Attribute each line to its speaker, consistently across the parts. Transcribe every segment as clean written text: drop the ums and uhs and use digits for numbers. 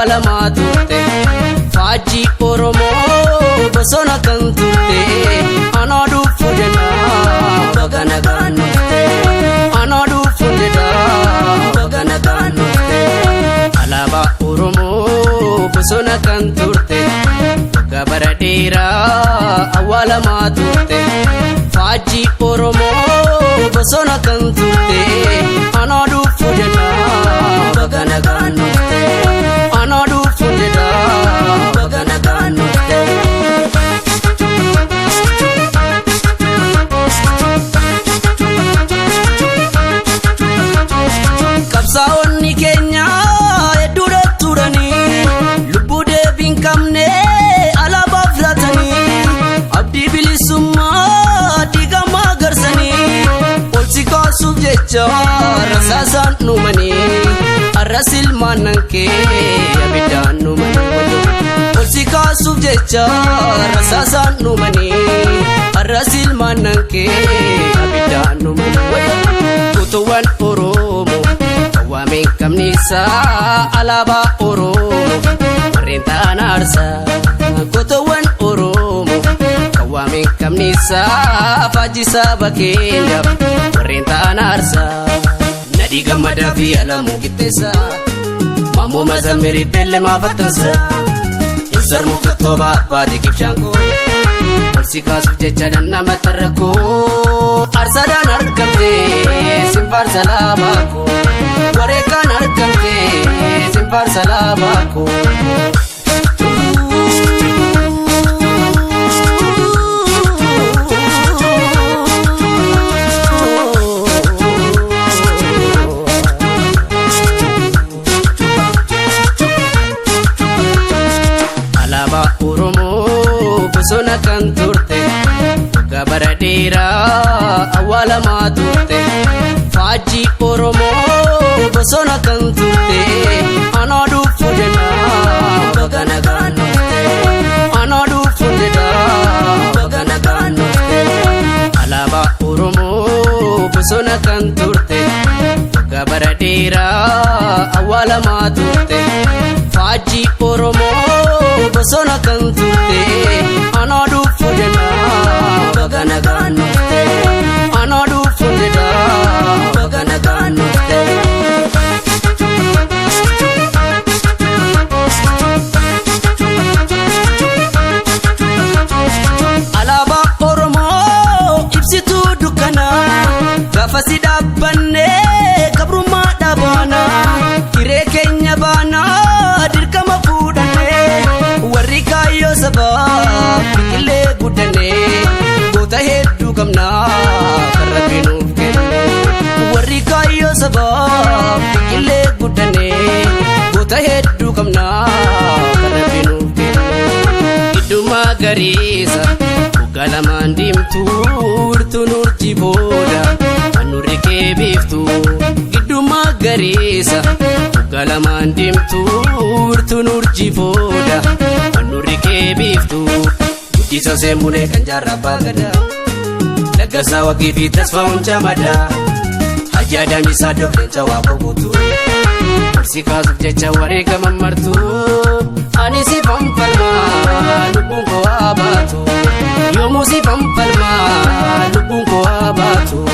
Speaker 1: Awwaalamaa turte. Faajjii Oromoo bosona kan turte. Anaa dhufu jennaa baga nagaan dhufte. Anaa dhufu jedhaa baga nagaan dhufte. Alaabaa Oromoo bosona kan turte. Waggaa bara dheeraa awwaalamaa turte. Faajjii Oromoo bosona kan turte. Anaa dhufu jennaa baga nagaan dhufte. Anaa dhufu jedhaa baga nagaan dhufte. Qabsaa'onni keenya hedduudha turanii, lubbuu deebii hin qabne alaabaaf laatanii, abdii bilisummaa diigamaa garsanii, ol si kaasuuf jecha rasaasaan dhumanii, arras ilmaan nan kee abiddaan dhumanii. Ol si kaasuuf jecha rasaasaan dhumanii, arras ilmaan nan kee abiddaan dhumanii. Kutuwwan Oromoo waameen qabnisaa, alaabaa Oromoo warreen ta'an aarsaa. Gootowwan Oromoo kan waameen qabnisaa, faajjii saba keenyaaf warreen ta'an aarsaa. Nadhii Gammadaa fi Alamuu Qixxeessaa, Maammoo Mazammirii Beellemaa Fattansaa, Insarmuu Kattoobaa Abbaatii Kibshaankoo, ol si kaasuuf jecha nama tarrakkoo. Aarsaadhaan argamte sin faarsa laabaa koo, wareegaan argamte sin faarsa laabaa koo. Alaabaa Oromoo bosona kan turte, waggaa bara dheeraa awwaalamaa turte. Faajjii Oromoo bosona kan turte. Anaa dhufu jennaa baga nagaan dhufte. Anaa dhufu jedhaa baga nagaan dhufte. Alaabaa Oromoo bosona kan turte, waggaa bara dheeraa awwaalamaa turte. Faajjii Oromoo bosona kan turte. Anaa dhufu jennaa baga nagaan dhufte. Anaa dhufu jedhaa baga nagaan dhufte. Alaabaa Oromoo ibsituu dukkanaa, gaafa si dhaabbannee gabrummaa dhaabaana, hiree keenya baanaa dirqama fuudhannee, warri kaayyoo sabaa biqilee guddannee, goota hedduu qabnaa kan Rabbi nuuf kenne. Warri kaayyoo sabaa biqilee guddannee, goota hedduu qabnaa kan Rabbi nuuf kenne. Gidduma gariisa waggaa lamaan diimtuu, wirtuun urjii booda handhuurri kee biiftuu. Gidduma gariisa waggaa lamaan diimtuu, wirtuun urjii booda handhuurri kee biiftuu. Guddisa seemunee kan jaarraa abbaa gadaa, Laggasaa Waqii fi Tasfaa'uun Camadaa, Hajji Adamisaa Doofleenca Waaqoo Guutuu, Ol si kaasuuf jecha wareegama martuu. Ani si fanfalmaa lubbuun koo haa baatu, yoomuu si fanfalmaa lubbuun koo haa baatu.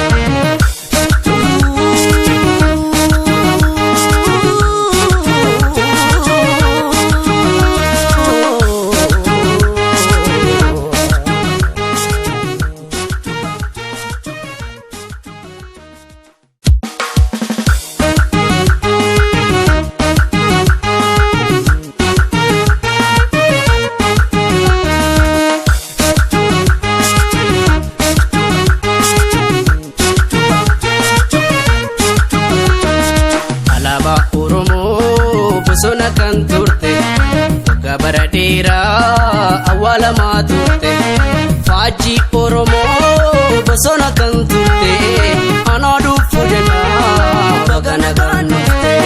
Speaker 1: Alaabaa Oromoo bosona kan turte, waggaa bara dheeraa awwaalamaa turte. Faajjii